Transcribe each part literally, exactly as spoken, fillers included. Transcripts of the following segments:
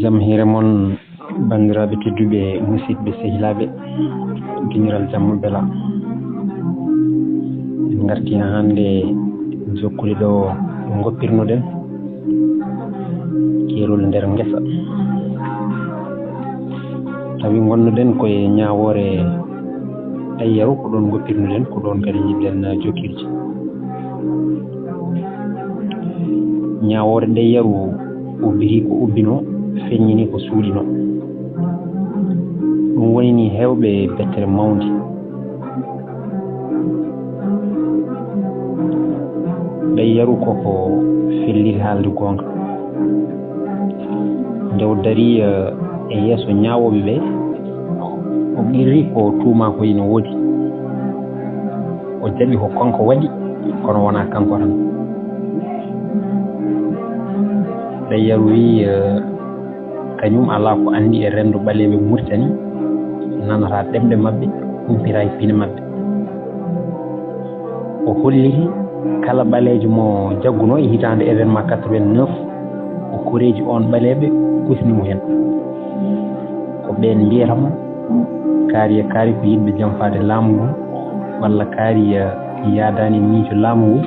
Jam hiire mon, banndiraaɓe tedduɓe, musidɓe, sehilaaɓe, giñiral jam mo bela. En ngarti haa hannde jokkude ɗo ngoppirnoɗen keerol nder ngesa. Tawi ngonnoɗen koye ñaawoore Ɗayyaru, ko ɗoon ngoppirnoɗen, ko ɗoon kadi njiɗɗen jokkirde. Ñaawoore Ɗayyaru ubbiti ko ubbinoo, feññini ko suuɗinoo. Ɗum woni ni heewɓe bettere mawnde. Ɗayyaru ko ko felliti haalde goonga. Nde o darii, eh, e yeeso ñaawooɓe ɓe, o qirri ko tuumaa ko ina woodi. O jaɓi ko kanko waɗi, kono wonaa kanko tan. Ɗayyaru wii, eh, kañum alaa ko anndi e renndo ɓaleeɓe Muritani, nanataa ɗemɗe maɓɓe, humpitaaki pine maɓɓe. O holliti kala ɓaleejo mo jaggunoo e hitaande événement quatre-vingt-neuf, o koreeji oon ɓaleeɓe kusni mo heen. Ko ɓeen mbiyata mo, kaari e kaari ko yiɗɓe jamfaade laamu ngu, walla kaari, eh, yaadaani miijo laamu ngu,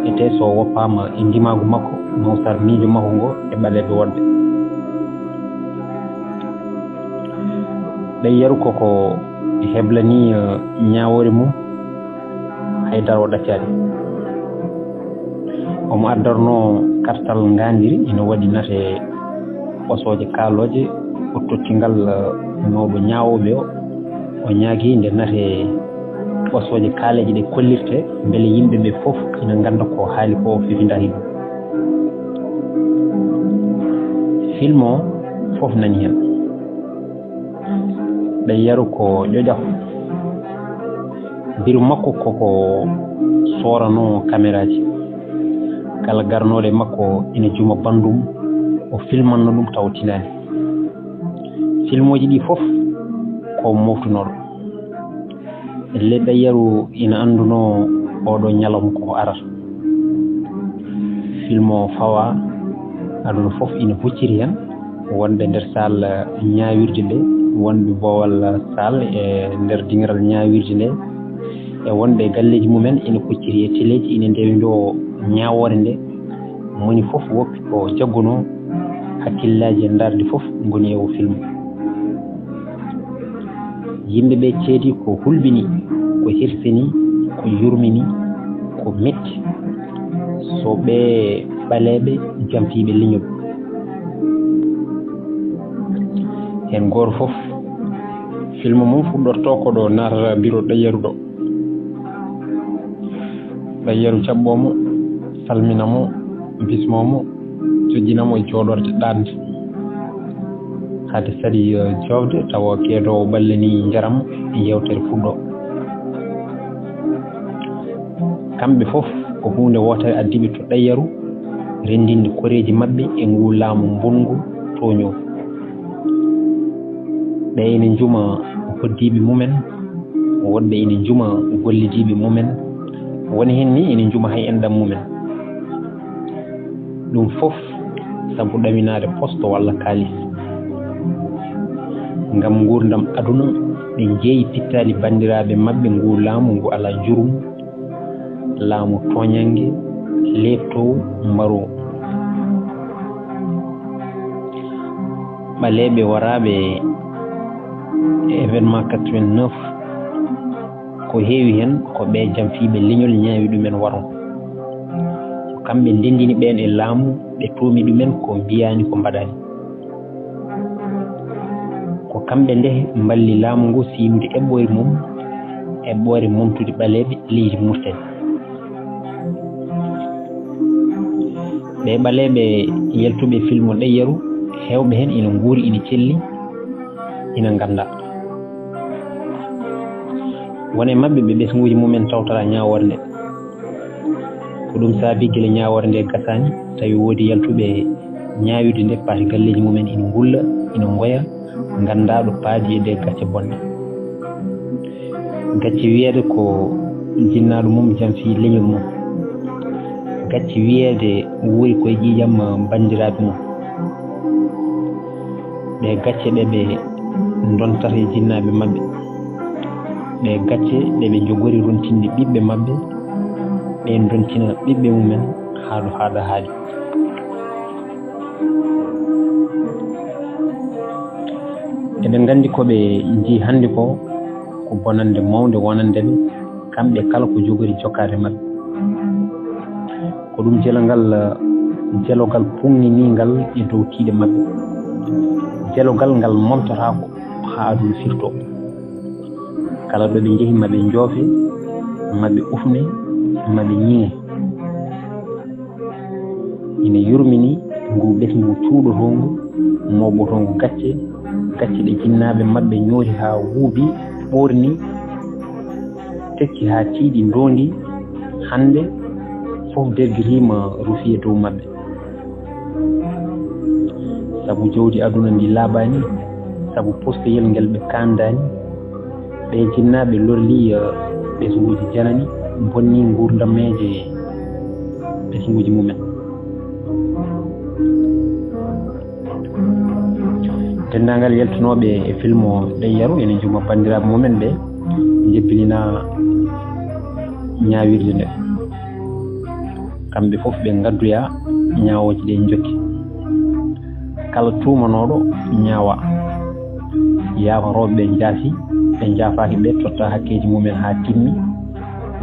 etee so woppaama e ndimaagu makko, nawtar miijo makko ngo e ɓaleeɓe woɗɓe. Ɗayyaru ko ko heblanii, eh, ñaawoore mum, hay dara o ɗaccaani. Omo addarnoo kartal ngaandiri, ina waɗi nate ɓosooje kaalooje, o totti ngal, eh, mawɗo ñaawooɓe o. O ñaagii nde nate ɓosooje kaaleeje ɗe kollirtee, mbele yimɓe ɓe fof ina ngannda ko haali ko, o fefindaaki ɗum. Film o fof nani heen. Ɗayyaru ko ƴoƴaho. Mbiru makko ko ko sooranoo kameraaji. Kala garnooɗo e makko ina juma banndum, o filmanno ɗum taw tinaani. Filmooji ɗi fof ko moftunooɗo. Ellee Ɗayyaru ina anndunoo oɗo ñalawma ko arata. Film o fawaa, aduna fof ina hucciti heen, wonɓe nder saal ñaawirde nde, wonɓe boowal saal e nder diŋiral ñaawirde nde, e wonɓe e galleeji mumen ina kucciti e teleeji, ina ndewindoo ñaawoore nde. Moni fof woppi ko jaggunoo, hakkillaaji e ndaarde fof ngoni e o film. Yimɓe ɓe ceedi ko hulɓini, ko hirsini, ko yurmini, ko metti. So ɓe ɓaleeɓe jamfiiɓe leñol. Heen gooto fof, film mum fuɗɗortoo ko ɗo naatata biro Ɗayyaru ɗo. Ɗayyaru jaɓɓoo mo, salmina mo, bismoo mo, jojjina mo e jooɗorde ɗaatnde. Hade saɗi, eh, joofde, tawa keedoowo ɓallanii njaram, yeewtere fuɗɗoo. Kamɓe fof ko huunde wootere addiiɓe to Ɗayyaru, renndinde koreeji maɓɓe e nguu laamu mbonngu tooño. Ɓe ina njuma hoddiiɓe mumen, woɗɓe ina njuma gollidiiɓe mumen, woni heen ni ina njuma hay enɗam mumen. Ɗum fof sabu ɗaminaade posto walla kaalis. Ngam nguurndam aduna, ɓe njeeyi pittaali banndiraaɓe maɓɓe nguu laamu ngu alaa njurum, laamu tooñannge, leeptoowu, mbaroowu. Ɓaleeɓe waraaɓe e événement quatre-vingt-neuf, ko heewi heen ko ɓe jamfiiɓe leñol ñaawi ɗumen waron. Ko kamɓe ndenndini ɓeen e laamu, ɓe tuumi ɗumen ko mbiyaani, ko mbaɗaani. Ko kamɓe nde mballi laamu ngu siinude eɓɓoore mum, eɓɓoore momtude ɓaleeɓe leydi Mauritanie. Ɓee ɓaleeɓe yaltuɓe film Ɗayyaru, heewɓe heen ina nguuri, ina celli, ina nganndaa. Won e maɓɓe ɓe ɓesnguuji mumen tawtoraa ñaawoore nde. Ko ɗum saabi gila ñaawoore nde gasaani, tawi woodi yaltuɓe ñaawirde nde paati galleeji mumen ina ngulla, ina ngoya, nganndaa ɗo paadi e ɗee gacce bonɗe. Gacce wiyeede ko jinnaaɗo mum jamfii leñol mum. Gacce wiyeede wuuri koye ƴiiƴam banndiraaɓe mum. Ɗee gacce ɗe ɓe ndontata e jinnaaɓe maɓɓe, ɗee gacce ɗe ɓe njogori rontinde ɓiɓɓe maɓɓe, ɓe ndontina ɓiɓɓe mumen haa ɗo haaɗa haaɗi. Eɗen nganndi ko ɓe njii hannde ko, ko bonannde mawnde wonande ɓe, kamɓe kala ko jogori jokkaade maɓɓe. Ko ɗum jelal ngal, jelogal puŋŋiniingal e dow tiiɗe maɓɓe. Jelogal ngal momtataako haa aduna firtoo. Kala ɗo ɓe njehi, ma ɓe njoofe, ma ɓe ufne, ma ɓe ñiŋe. Ina yurmini ngu ɓesngu cuuɗotoongu, mooɓotoongu gacce, gacce ɗe jinnaaɓe maɓɓe ñoori haa wuubi, ɓoorni, tekki haa tiiɗi, ndoondi. Hannde, fof dergitiima rufi e dow maɓɓe. Sabu jawdi aduna ndi laaɓaani, sabu postoyel ngel ɓe kaandaani, ɓee jinnaaɓe lorlii, eh, ɓesnguuji janani, bonnii nguurndammeeje ɓesnguuji mumen. Denndaangal yaltinooɓe e film o Ɗeyyaaru ene njuma banndiraaɓe mumen ɓe, njebbilina ñaawirde nde. Kamɓe fof ɓe ngaddoya ñaawooje ɗe njokki. Kala tuumanooɗo ñaawa. Yaafarooɓe ɓe njaafi, ɓe njaafaaki ɓe totta hakkeeji mumen haa timmi,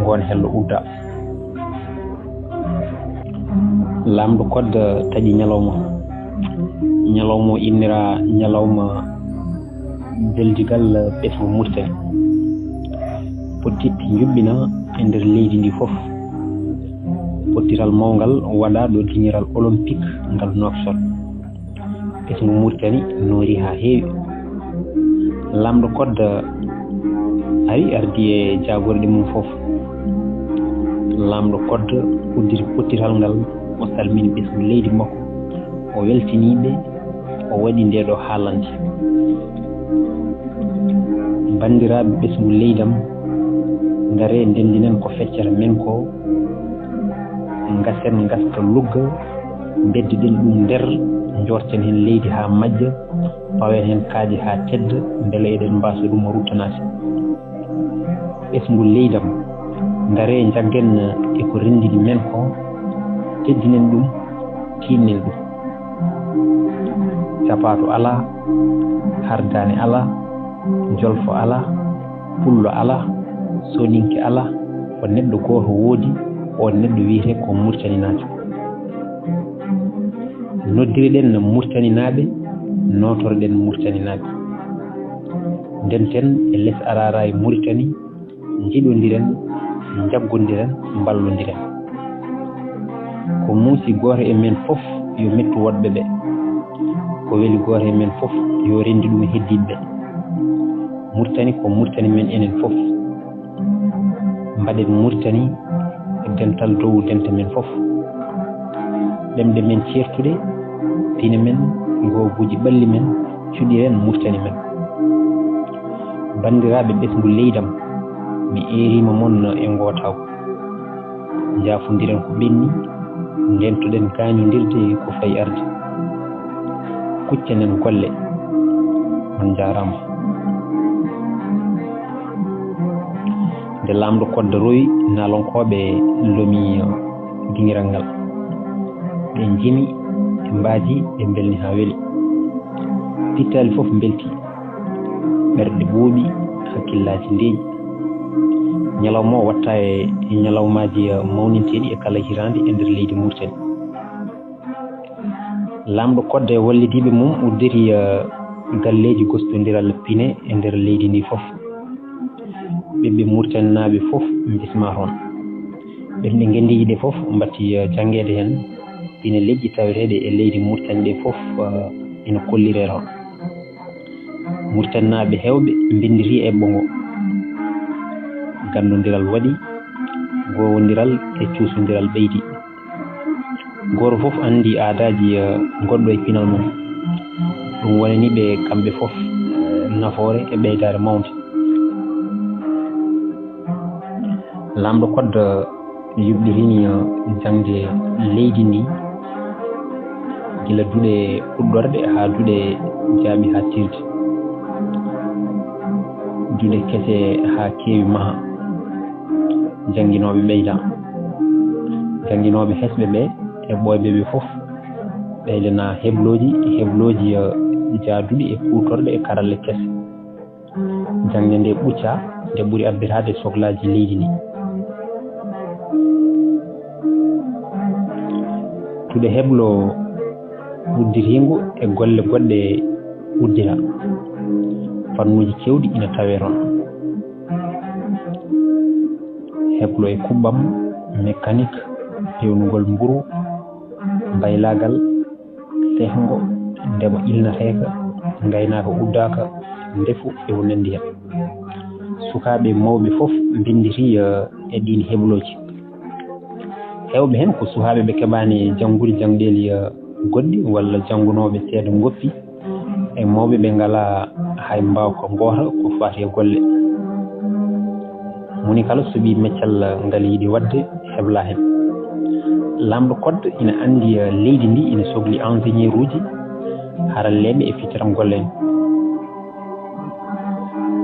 ngoon hello udda. Laamɗo Kodda taƴi ñalawma. Ñalawma o innira ñalawma beldigal ɓesngu Mauritanie. Pottitte njuɓɓina e nder leydi ndi fof. Pottital mawngal waɗa ɗo diñiral olympique ngal Nouakchott. Ɓesngu Mauritanie noori haa heewi. Laamɗo Kodda ari, ardi e jaagorɗe mum fof. Laamɗo Kodda udditi pottital ngal, o salmini ɓesngu leydi makko, o weltini ɓe, o waɗi ndee ɗoo haalande. Banndiraaɓe ɓesngu leydam, ngaree ndenndinen ko feccata men ko, ngasen ngaska lugga, mbeddoɗen ɗum nder, njoorten heen leydi haa majja, pawen heen kaaƴe haa tedda, mbele eɗen mbaasa ɗum ruttanaade. Ɓesngu leydam, ngaree njaggen e ko renndini men ko, teddinen ɗum, tiiɗnen ɗum. Capaato alaa, hardaane alaa, jolfo alaa, pullo alaa, soninke alaa, ko neɗɗo gooto woodi, oon neɗɗo wiyetee ko Muritaninaajo. Noddireɗen Muritaninaaɓe, nootoroɗen Muritaninaaɓe. Ndenten e les araara e Muritani, njiɗondiren, njaggondiren, mballondiren. Ko muusi gooto e men fof yo mettu woɗɓe ɓe. Ko weli gooto e men fof yo renndi ɗum e heddiiɓe ɓe. Murtani ko Murtani men enen fof. Mbaɗen Murtani e dental dow dente men fof. Ɗemɗe men ceertuɗe, pine men, goobuuji ɓalli men, cuɗiren Murtani men. Banndiraaɓe ɓesngu leydam, mi eeriima mon e ngootaagu. Njaafondiren ko ɓenni, ndentoɗen gaañondirde ko fayi arde. Kuccanen golle. On njaaraama. Nde laamɗo Kodda rowi, naalonkooɓe lomi, eh, giñiral ngal. Ɓe njimi, ɓe mbaaji, ɓe mbelni haa weli. Pittaali fof mbelti. Ɓerɗe ɓooɓi, hakkillaaji ndeeƴi. Ñalawma o watta e, e ñalawmaaji, eh, mawninteeɗi e kala hitaande e nder leydi Murtani. Laamɗo Kodda e wallidiiɓe mum udditi, eh, galleeji gostondiral pine e nder leydi ndi fof. Ɓiɓɓe Murtaninaaɓe fof mbismaa toon. Ɓernde ngenndiiji ɗe fof mbatti, eh, janngeede heen. Pine leƴƴi taweteeɗe e leydi Murtani ɗe fof, eh, ina kolliree toon. Murtaninaaɓe heewɓe mbinnditi e ɓogo. Ganndondiral waɗi, goowondiral e cuusondiral ɓeydi. Gooto fof anndi aadaaji, eh, goɗɗo e pinal mum. Ɗum wonani ɓe kamɓe fof, eh, nafoore e ɓeydaare mawnde. Laamɗo Kodda yuɓɓitini, eh, jaŋde leydi ndi. Gila duɗe puɗɗorɗe haa duɗe jaaɓi haa tirde. Duɗe kese haa keewi maha. Jannginooɓe ɓeyda. Jannginooɓe hesɓe ɓe e ɓooyɓe ɓe fof ɓeydana heblooji, heblooji, eh, jaaduɗi e kuutorɗe e karalle kese. Jaŋde nde ɓucca, nde ɓuri abbitaade e soklaaji leydi ndi. Duɗe heblo udditiingu e golle goɗɗe uddita. Fannuuji keewɗi ina tawee toon. Heblo e kuɓɓam, mécanique, peewnugol mburu, mbaylaagal, sehngo, ndema ilnateeka, ngaynaaka uddaaka, ndefu e ko nanndi heen. Sukaaɓe e mawɓe fof mbinnditi, eh, e ɗiin heblooji. Heewɓe heen ko sukaaɓe ɓe keɓaani janngude janngeeli, eh, goɗɗi walla janngunooɓe seeɗa ngoppi. E mawɓe ɓe ngalaa hay mbaawka ngoota ko faati e golle. Moni kala suɓii meccal ngal yiɗi waɗde, hebla heen. Laamɗo code ina anndi, eh, leydi ndi ina sokli ingénieur uji, haralleeɓe e fitiram golle en.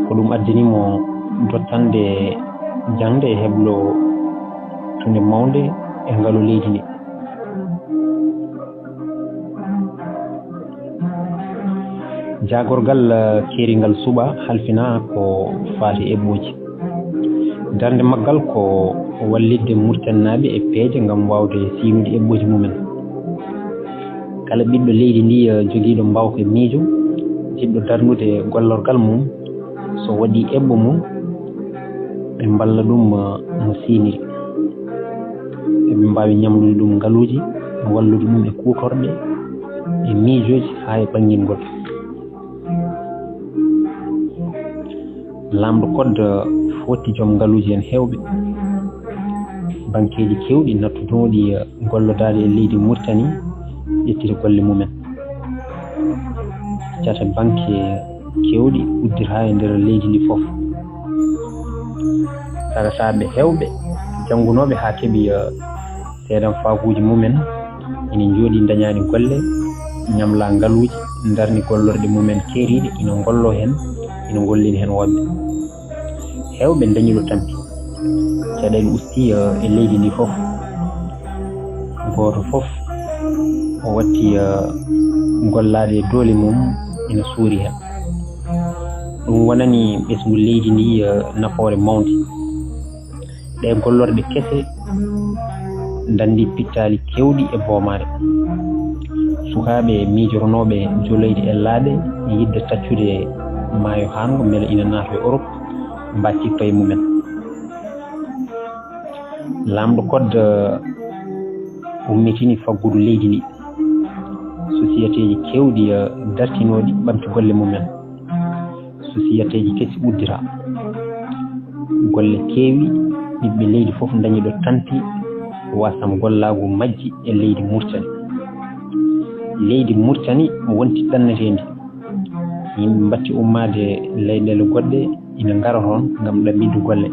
Ko ɗum addani mo dottande jaŋde e heblo tunde mawnde e ngalu leydi ndi. Jaagorgal, eh, keeringal suɓa halfina ko faati eɓɓooji. Darnde maggal ko wallitde Muritaninaaɓe e peeje ngam waawde siynude eɓɓooji mumen. Kala ɓiɗɗo leydi ndi, eh, jogiiɗo mbaawka e miijo, jiɗɗo darnude gollorgal mum, so waɗii eɓɓo mum, ɓe mballa ɗum, eh, no siyniri. Eɓe mbaawi ñamlude ɗum ngaluuji, wallude ɗum e kuutorɗe, e miijooji, haa e ɓanngingol. Laamɗo code fotti joom ngaluuji en heewɓe. Bankeeji keewɗi nattunooɗi gollodaade e leydi Muritani ƴettiri golle mumen. Cate banke keewɗi uddita e nder leydi ndi fof. Tagataaɓe heewɓe janngunooɓe haa keɓi, eh, seeɗan faaguuji mumen, ina njooɗii ndañaani golle, ñamlaa ngaluuji, ndarni gollorɗe mumen keeriiɗe, ina ngolloo heen, ina ngollini heen woɗɓe. Heewɓe ndañi ɗo tampi. Caɗeele ustii, eh, e leydi ndi fof. Gooto fof o watti, eh, gollaade e doole mum ina suuri heen. Ɗum wonani ɓesngu leydi ndi, eh, nafoore mawnde. Ɗee gollorɗe kese ndanndi pittaali keewɗi e boomaare. Sukaaɓe miijotonooɓe joloyde e laaɗe yiɗde taccude maayo haango mbele ina naata e Europe, mbaccii koye mumen. Laamɗo code, eh, ummitini faggudu leydi ndi. Sosiyeteeji keewɗi, eh, dartinooɗi ɓamti golle mumen. Sosiyeteeji kesi uddita. Golle keewi, ɓiɓɓe leydi fof ndañi ɗo tampi wasam gollaagu majji e leydi Muritani. Leydi Muritani wonti ɗanneteendi. Yimɓe mbatti ummaade leyɗeele goɗɗe ina ngara toon ngam ɗaɓɓitde golle.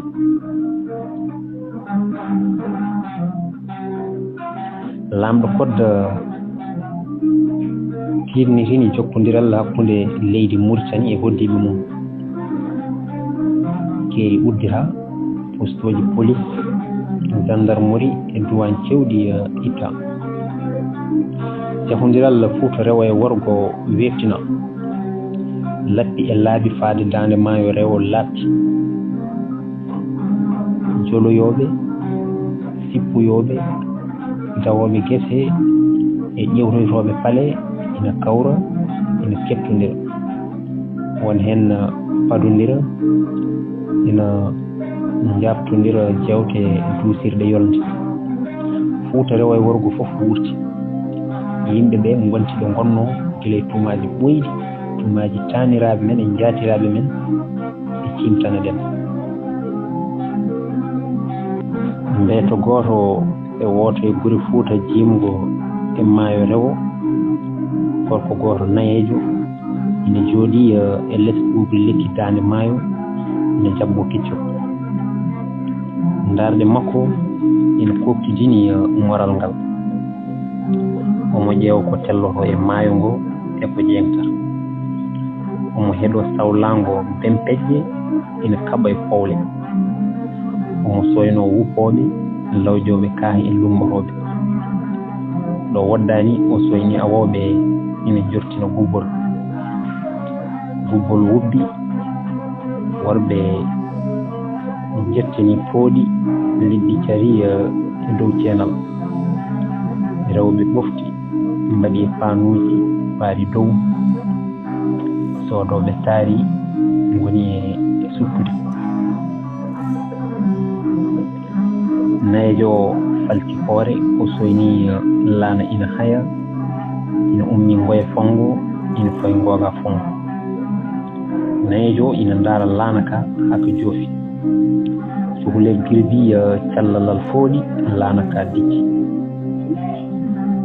Laamɗo code tiiɗnitini jokkondiral hakkunde leydi Muritani e hoɗdiiɓe mum. Keeri uddita, postooji polis, jandarmori e duwaañ keewɗi, eh, itta. Jafondiral Fuuta rewo e worgo weeɓtina. Lappi e laabi faade daande maayo rewo laaɓti. Joloyooɓe, sippuyooɓe, dawooɓe gese e ƴeewtoytooɓe pale ina kawra, ina keɓtondira. Won heen padondira, ina njaaɓtondira jeewte duusirɗe yolnde. Fuuta rewo e worgo fof wuurti. Yimɓe ɓe ngonti ɗo ngonnoo gila e tumaaji ɓooyɗi, tumaaji taaniraaɓe men e njaatiraaɓe men, ɓe ciimtana ɗen. Mbeeto gooto e wooto e gure Fuuta jiimgo e maayo rewo, gorko gooto nayeejo ina jooɗii, eh, e les ɓuuɓri lekki daande maayo, ina jaɓɓoo keccol. Ndaarɗe makko ina kooktidini, eh, ŋoral ngal. Omo ƴeewa ko telloto e maayo ngo e ko ƴeeŋta. Omo heɗoo sawlaango bempeƴƴe ina kaɓa e powle. Omo sooynoo wuppooɓe, lawjooɓe kaahi e lummbotooɓe. Ɗo woɗɗaani, o sooynii awooɓe ina njortina gubbol. Gubbol wubbi, worɓe njettini pooɗi liɗɗi cari e dow ceenal. Rewɓe ɓofti mbaɗi e paanuuji paari dow. Soodooɓe taari ngoni e suttude. Nayeejo o falti hoore, o sooynii laana ina haya, ina ummii ngoya fonngo, ina fawi ngooga fonngo. Nayeejo o ina ndaara laana ka haa ka joofi. Cukalel girbi, eh, callalal fooɗi, laana ka dijji.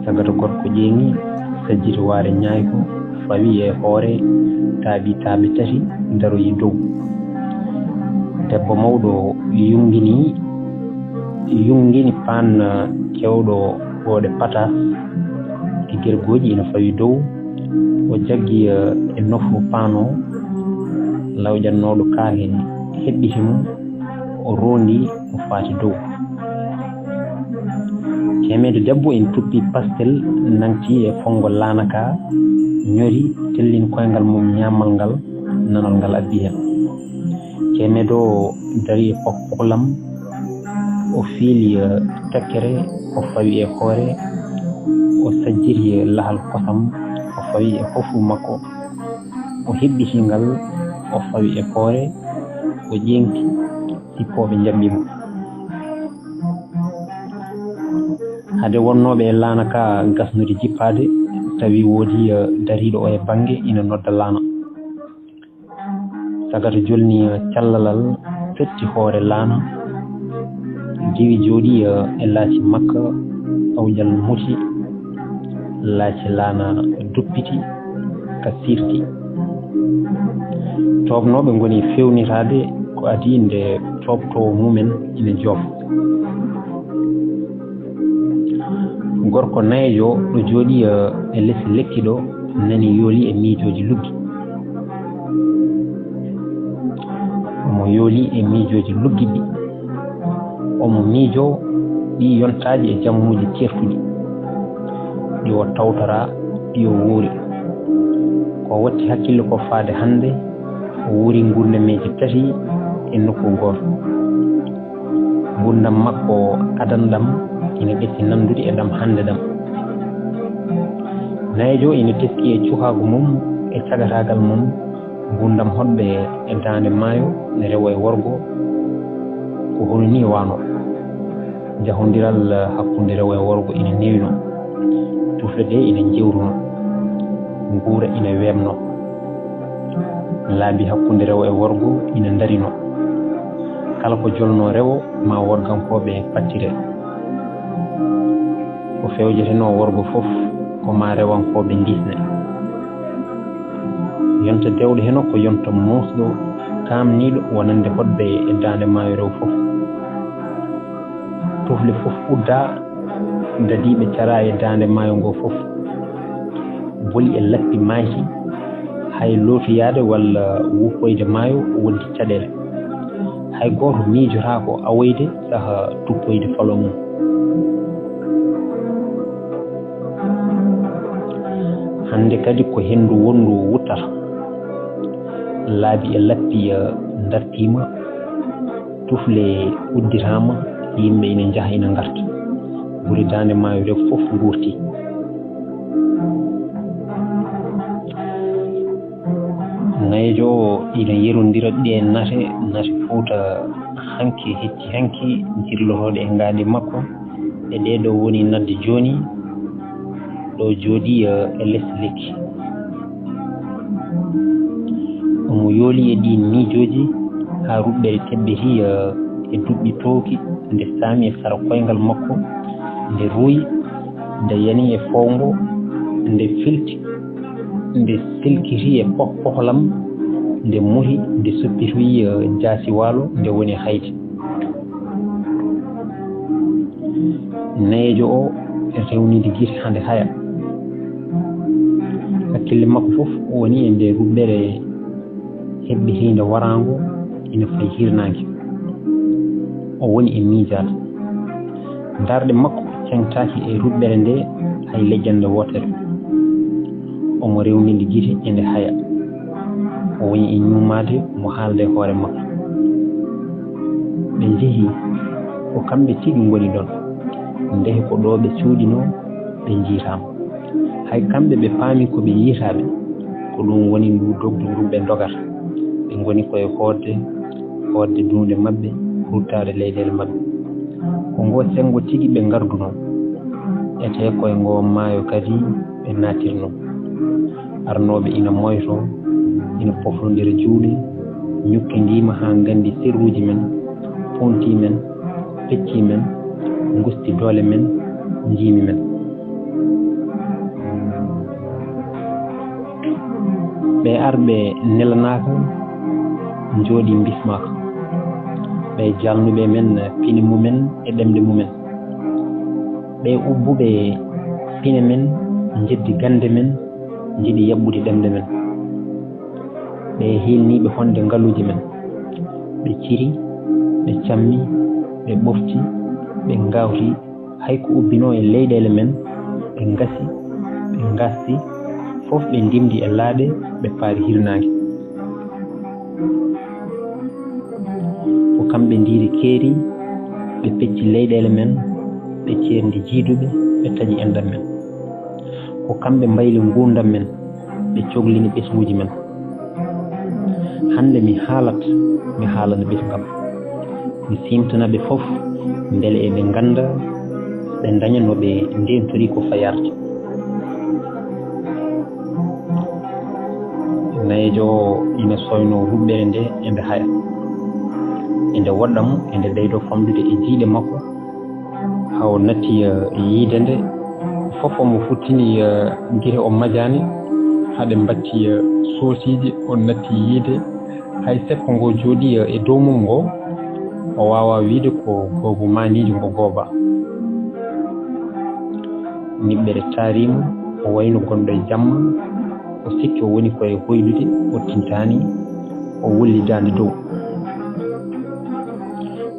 Sagata gorko ƴeeŋi, sajjiti waare ñaayko, fawi e hoore, taaɓi taaɓe tati, daroyi dow. Debbo mawɗo yungini, yungini paan, eh, keewɗo ɓooɗe pataas, e gergooji ina fawi dow. O jaggi, eh, e nofru paan o, lawƴannooɗo kaahe heɓɓiti mo, o roondi, o faati dow. Ceemeedo debbo en tuppi pastel, nangti e fonngo laana ka, ñori, tellini koyngal mum ñaamal ngal, nanal ngal addi heen. Ceemeedo o dari e pokpolam, o fiili, eh, tekkere, o fawi e hoore, o sajjiti, eh, lahal kosam, o fawi e hofru makko, o heɓɓiti ngal, o fawi e hoore, o ƴeeŋti, sippooɓe njaɓɓi mo. Hade wonnooɓe e laana ka gasnude jippaade, tawi woodi, eh, dariiɗo o e bannge ina nodda laana. Sagata jolni, eh, callalal, fetti hoore laana, diwi jooɗi, eh, e laaci makka, awƴal muti, laaci laana duppiti, ka sirti. Tooɓnooɓe ngoni fewnitaade ko adii nde tooɓtoowo mumen ina joofa. Gorko nayeejo ɗo jooɗi, eh, e les lekki ɗo nani yooli e miijooji luggi. Omo yooli e miijooji luggiɗi. Omo miijoo ɗii yontaaji e jammuuji ceertuɗi, ɗi o tawtoraa, ɗi o wuuri. Ko watti hakkille ko faade hannde, o wuuri nguurnameeji tati e nokku gooto. Nguurndam makko adan ɗam ina ɓesdi nanndude e ɗam hannde ɗam. Nayeejo ina teski e cukaagu mum e cagataagal mum, nguurndam hoɗɓe e daande maayo, rewo e worgo, ko hono nii waano. Jahondiral hakkunde rewo e worgo ina newino. Tufle ɗe ina njewruno. Nguura ina weeɓno. Laabi hakkunde rewo e worgo ina ndarino. Kala ko jolno rewo ma worgankooɓe pattire. Ko fewjetenoo worgo fof, ko ma rewankooɓe ndisne. Yonta dewɗo heno ko yonta muusɗo, kaamniiɗo wonande hoɗɓe e daande maayo rewo fof. Tufle fof uddaa, dadiiɓe caraa e daande maayo ngo fof. Boli e lappi maayti, hay lootoyaade walla wuppoyde maayo wondi caɗeele. Hay gooto miijotaako awoyde saha tuppoyde falo mum. Hannde kadi ko henndu wonndu wuttata. Laabi e lappi, eh, ndartiima, tufle udditaama, yimɓe ina njaha ina ngarta. Gure daande maayo rewo fof nguurti. Nayeejo o ina yerondira ɗe nate, nate Fuuta hanki, hecci hanki, jirlotooɗe e ngaandi makko. E ɗee ɗo woni nadde jooni, ɗo jooɗi, eh, e les lekki. Omo yooli e ɗiin miijooji haa ruɓɓere teɓɓiti, eh, e duɓɓi toowki, nde saami e sara koyngal makko, nde ruuyi, nde yani e fowngo, nde filti, nde silkiti e poh-, pohlam, nde muti, nde suppitoyi, eh, jaasi waalo, nde woni haydi. Nayeejo o rewnidi gite hande haya. Kille makko fof woni e nde ruɓɓere hebbitiinde waraango ina fayi hirnaange. O woni e miijaade. Ndaarde makko ceŋtaaki e ruɓɓere nde hay lejjannde wootere. Omo rewndindi gite e nde haya. O woni e ñuumaade mo haalda e hoore makko. Ɓe njehi, ko kamɓe tigi ngoni ɗoon. Ndeke ko ɗo ɓe cuuɗinoo, ɓe njiytaama. Hay kamɓe ɓe paami ko ɓe yiytaaɓe, ko ɗum woni ndu dogdu ndu ɓe ndogata. Ɓe ngoni koye hootde, hootde duunde maɓɓe, ruttaade leyɗeele maɓɓe. Ko ngoo senngo tigi ɓe ngardunoo, etee koye ngoo maayo kadi ɓe naatirnoo. Arnooɓe ina moytoo, ina poflondira juuɗe, ñukkindiima haa nganndi sirruuji men, poontii men, peccii men, ngusti doole men, njiimi men. Ɓe arɓe nelanaaka, njooɗii mbismaaka. Ɓe jalnuɓe men pine mumen e ɗemɗe mumen. Ɓe ubbuɓe pine men, njeddi gannde men, njiɗi yaɓɓude ɗemɗe men. Ɓe hiilniiɓe honde ngaluuji men. Ɓe ciri, ɓe cammi, ɓe ɓofti, ɓe ngaawti, hay ko ubbinoo e leyɗeele men, ɓe ngasi, ɓe ngaasti, fof ɓe ndimndi e laaɗe, ɓe paari hirnaange. Ko kamɓe ndiiri keeri, ɓe pecci leyɗeele men, ɓe ceerndi jiiduɓe, ɓe taƴi enɗam men. Ko kamɓe mbayli nguurndam men, ɓe coglini ɓesnguuji men. Hannde mi haalat, mi haalana ɓesngu am. Mi siimtana ɓe fof, mbele eɓe ngannda, ɓe ndaña no ɓe ndeentori ko fayarde. Nayeejo o ina sooynoo ruɓɓere nde e nde haya. E nde woɗɗa mo, e nde ɓeydoo famɗude e jiyɗe makko, haa o natti, eh, yiyde nde. Fof omo futtini, eh, gite o majaani, haa ɗe mbatti, eh, soosiiji, o natti yiyde. Hay seppo ngo jooɗii, eh, e dow mum ngo, o waawaa wiyde ko goobu maaniijo ngo gooba. Niɓɓere taari mo, o wayno gonɗo e jamma, o sikki o woni ko e hoyɗude, o tintaani, o wulli daande dow.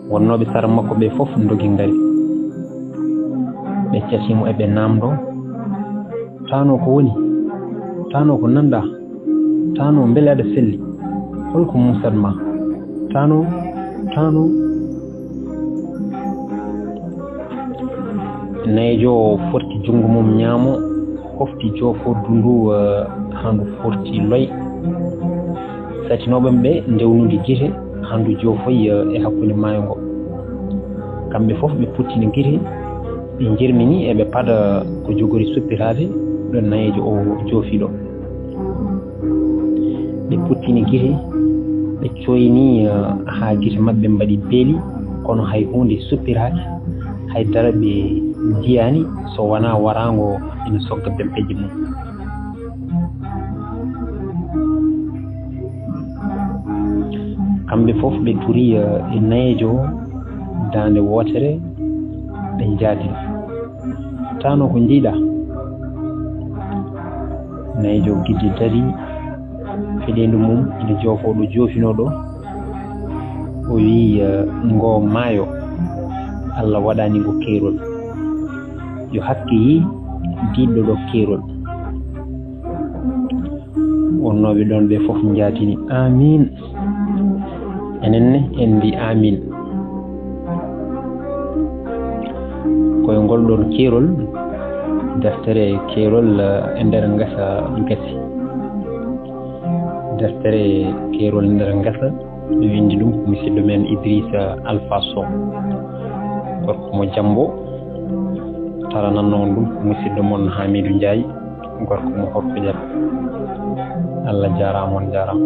Wonnooɓe sara makko ɓe fof ndogi ngari. Ɓe cati mo e ɓe naamndo, "Taanoo ko woni? Taanoo ko nanɗaa? Taanoo mbele aɗa selli? Hol ko muusat ma? Taanoo, taanoo." Nayeejo o forti junngo mum ñaamo, hofti joofordu ndu, eh, haa ndu forti loy. Satinooɓe ɓe ndewnude gite haa ndu joofoyi, eh, e hakkunde maayo ngo. Kamɓe fof ɓe puttini gite, ɓe njirmini eɓe paɗa ko jogori suppitaade ɗo nayeejo o joofi ɗo. Ɓe puttini gite, ɓe coyni, eh, haa gite maɓɓe mbaɗi beeli, kono hay huunde suppiraaki, hay dara ɓe njiyaani so wonaa waraango ina sogga bempeeje mum. Kamɓe fof ɓe turi, eh, e nayeejo o daande wootere, ɓe njaadi. "Taanoo ko njiiɗaa?" Nayeejo o giddi dari, feɗeendu mum ina joofoo ɗo joofinoo ɗo. O wiyi, eh, "Ngoo maayo, Allah waɗani ngo keerol. Yo hakke yii diidɗo ɗo keerol." Wonnooɓe ɗoon ɓe fof njaatini, "Aamiin." Enen ne en mbi, "Aamiin." Ko e ngol ɗoon keerol, deftere keerol, eh, e nder ngesa gasi. Deftere keerol e nder ngesa, ɓe winndi ɗum musidɗo men Idrissa Alpha Sow. Gorko mo Jammbo, taranannoo on ɗum musidɗo mon Hamidou Ndiaye, gorko mo Horko Diatta. Allah jaaraama, on jaaraama.